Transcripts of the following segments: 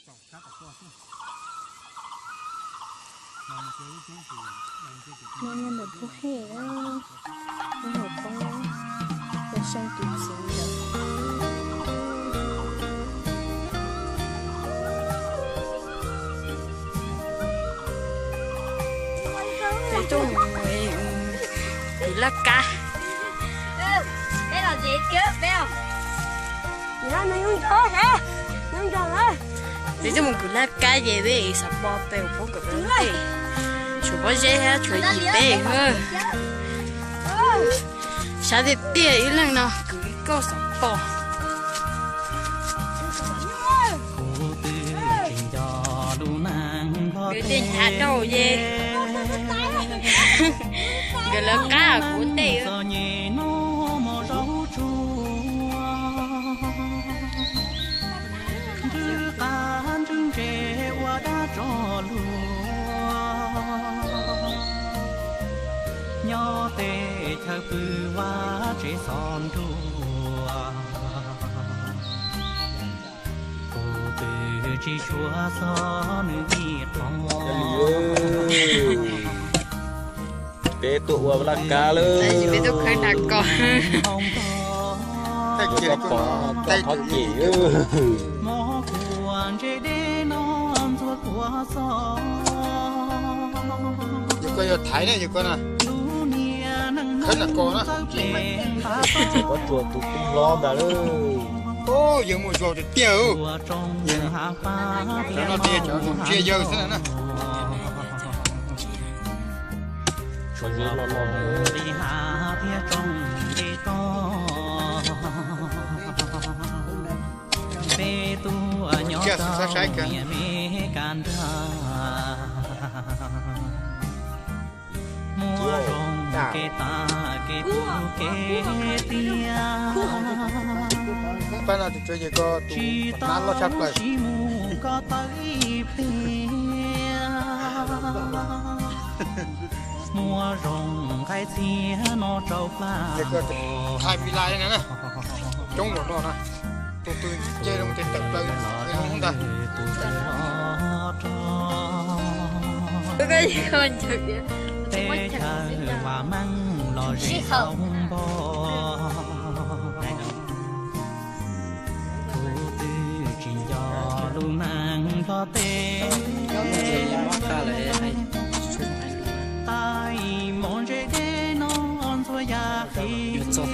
No nyob ntawm pub hej na, pub hej poob, peb seej tus txiv ntawd. Peb tuaj mus kuv laj kab. Peb tuaj mus kuv laj kab ces peb xav pom peb ua poob kom peb ntej. Tshuav pob zeb thiab tshuav yim peb. Sab tiag tiag ib leeg no kwv ib kauj xav pom. Kwv tej nyav dauj ye. Nkawd lawv qab kuv ntej. Nrwb qab nrwb ntse ua dab tso lug, nyob tej chaw pw vaj tsev xov nruas, tus twg tsis tshua txog nws ib qho. Peb tuaj ua laj kab lawm. Peb tuaj khawb nas kos. Pom pom thov cem. Mov kuam ntse deb no ntxuag kuav txog. Yog koj yog thaiv na, yog koj na. Khawb nas kos na. Pob tsuas tus tub hlob ntag lawm. Yawg muaj zog tiag tiag. Cov no ces cov zoo ntsia yawg xwb na. Peb tuaj nyob rau niam Mes Kas nrag, muaj zoo kev tas kev tu kev tiag. Tsis tau sib mus ko taw ib pliag, muaj zoo nqaij txiag no rau plag. Coob zaum no na, tus twg nce zoo ces tawm plaws ntag. Teb chaws vam meej los zem xauv npog, tus twg tsis nco lub neej nplog teb. Tais mov ntse deb no ntxhua yam qis, twb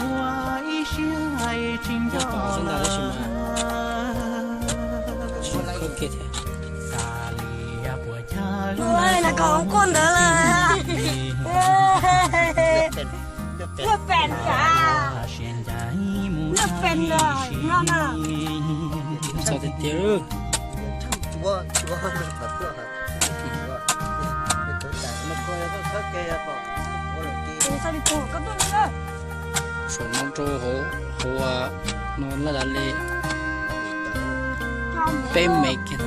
ua ib siab tsis nco. Xav li puas chaw na kom quaj ntawd lawm. Lub pes sav, lub pes no na. Txog tiag tiag. Saum no rau hauv, hauv no laj dab li peb mev kiag.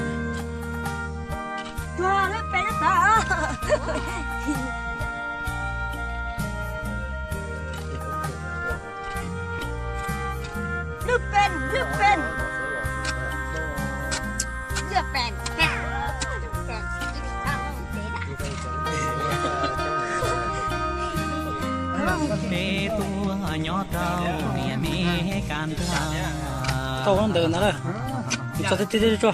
Lub pes, lub pes. Peb tuaj nyob rau niam Mes Kas nrag. Tau ntawd ntag na. Tso tib tib tib tso.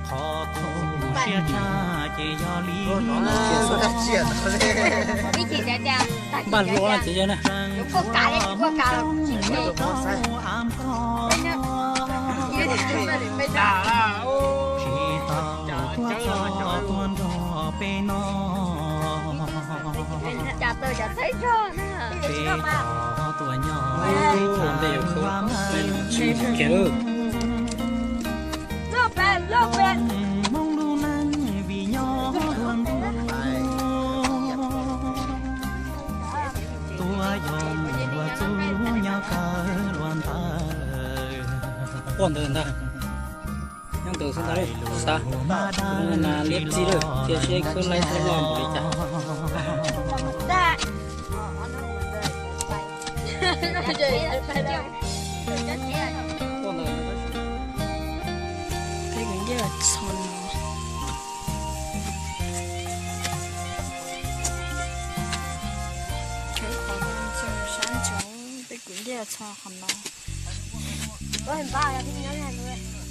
Qhov txhua siab tshaj ces yog li no. Npaj hlo na ces yog na. Tsis tau tuaj txog tuaj nrog peb no. Peb cov tuaj nyob ua ntej yuav khawb kiag lawm. Hmoob lub neej vim nyob luag ntuj, tuaj yog luag txub nyob kawg luag ntawd. Quaj ntawd ntag. Nyob ntawd xwb ntag, xav na liab txi lawm, cia seb khawb laib thawj loj npaum li cas. Txog no, tshawb qhov no txog sab nraud, peb kwv ntiaj txog qhov no. Npaj yog peb nyob li hais lus.